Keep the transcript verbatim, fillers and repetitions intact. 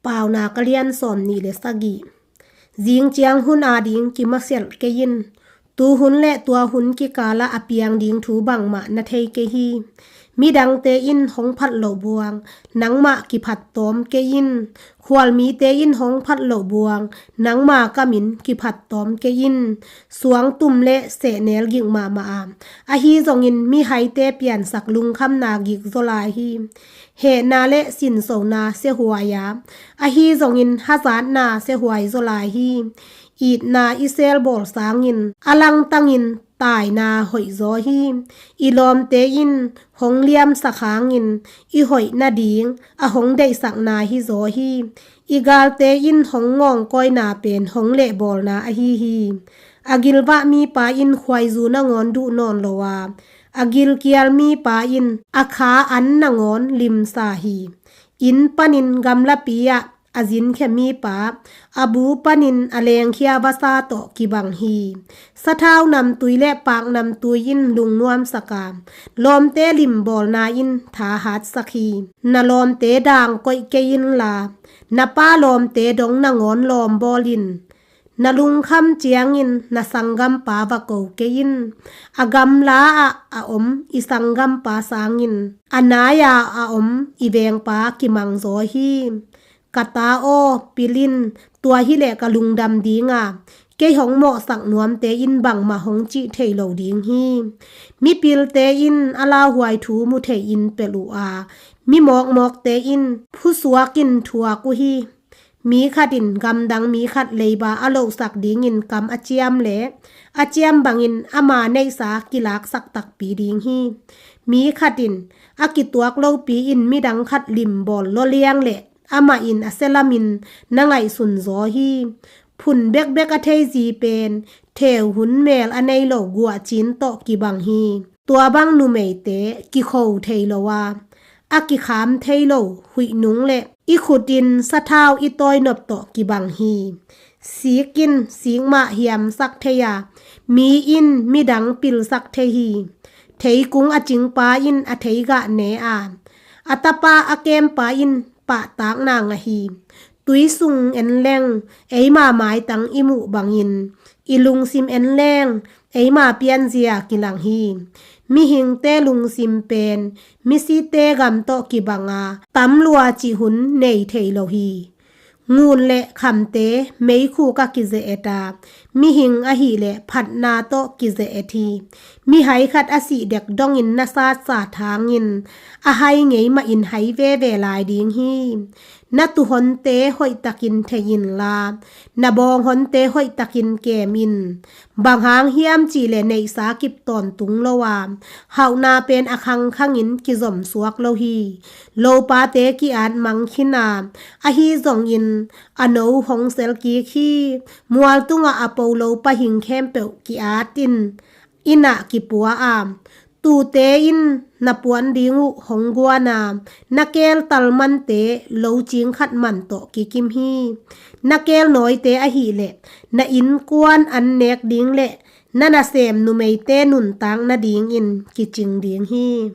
Paunak a lian sawm nih le sagih. Zing ciang hun ading kimasialh kei in. Tu hun le tua hun kikalah a piang ding thu bangmah na thei kei hi. Midangte in hong phat loh buang, nangmah kiphat tawm kei in. Khualmite in hong phat loh buang, nangma kamin kiphat tawm kei in. Suangtum le sehnel gik mahmah a, ahi zongin mihaite piansak lungkhamna gik zaw lai hi. Hehna le sinsona siahuai a, ahi zongin hazatna siahuai zaw lai hi. Itna i sel bawl sangin a langtangin taina hoih zaw hi. I lawmte in hong liamsak hangin i hoih nading a hong deihsakna hi zaw hi. I galte in hong ngawngkawina pen hong lehbawlna ahi hi. A gilvah mipa in khuaizu nangawn duh nawn lo a, a gilkial mipa in a kha an nangawn limsa hi. Inn panin gamlapi ah a zinkhia mipa, a bu panin a lengkhia vasa tawh kibang hi. Sathau namtui le pak namtui in lungnuamsak a, lawmte limbawlna in thahatsak hi. Na lawmte dang koih kei inla, na pa lawmte dong nangawn lawmbawl in. Na lungkham ciangin na sanggampa va ko kei in. A gamla ah a om i sanggampa sangin a nai-a a om i vengpa kimang zaw hi. Ka ta aw, pil in, tua hileh ka lungdam ding a, kei hong mawhsak nuamte in bangmah hong cih thei lo ding hi. Mipilte in a lauhuai thu mu thei in pelh uh a, mi mawkmawkte in phusuak in thuak uh hi. Mi khat in gamdang mi khat leiba a lohsak dingin kam a ciam le a ciam bangin ama neihsa kilaksak takpi ding hi. Mi khat in a kituak lopi in midang khat limbawl lawliang le amah in a sia lamin na ngaihsun zaw hi. Phun bekbek a thei zi pen theu hun mel a nei lo guahcin tawh kibang hi. Tua bang numeite kikho thei lo a, a kikham thei lo huihnung le i khut in sathau i tawi nop tawh kibang hi. Sik in sik mah hiamsak thei a, mi in midang pilsak thei hi. Theikung a cingpa in a theigah ne a, a tapa a kempa in pahtakna ngah hi. Tui sung en leng eima maitang i muh bangin i lungsim en leng eima pianzia kilang hi. Mihingte lungsim pen misite gam tawh kibang a, tamlua cih hun nei thei lo hi. Ngun le khamte meikhuk a kize-et a, mihing ahileh phatna tawh kize-et hi. Mihai khat a sih dek dongin na satsat hangin a hai ngei mahin hai veve lai ding hi. Na tuuhonte hoihtakin thei inla, na bawnghonte hoihtakin kem in. Bang hang hiam cihleh neihsa kip tawntung lo a, hauhna pen a khangkhangin kizom suak lo hi. Lopate ki-at mang khin a, ahi zongin a no hong sel kik hi. Mual tungah a po lopa hing khempeuh ki-at in, inn ah kipua a, tuute in na puan ding uh hong guan a, na keel talmante lo cing khat man tawh kikim hi. Na keel nawite ahileh na innkuan an nek ding le na nasem numeite nuntak nadingin kicing ding hi.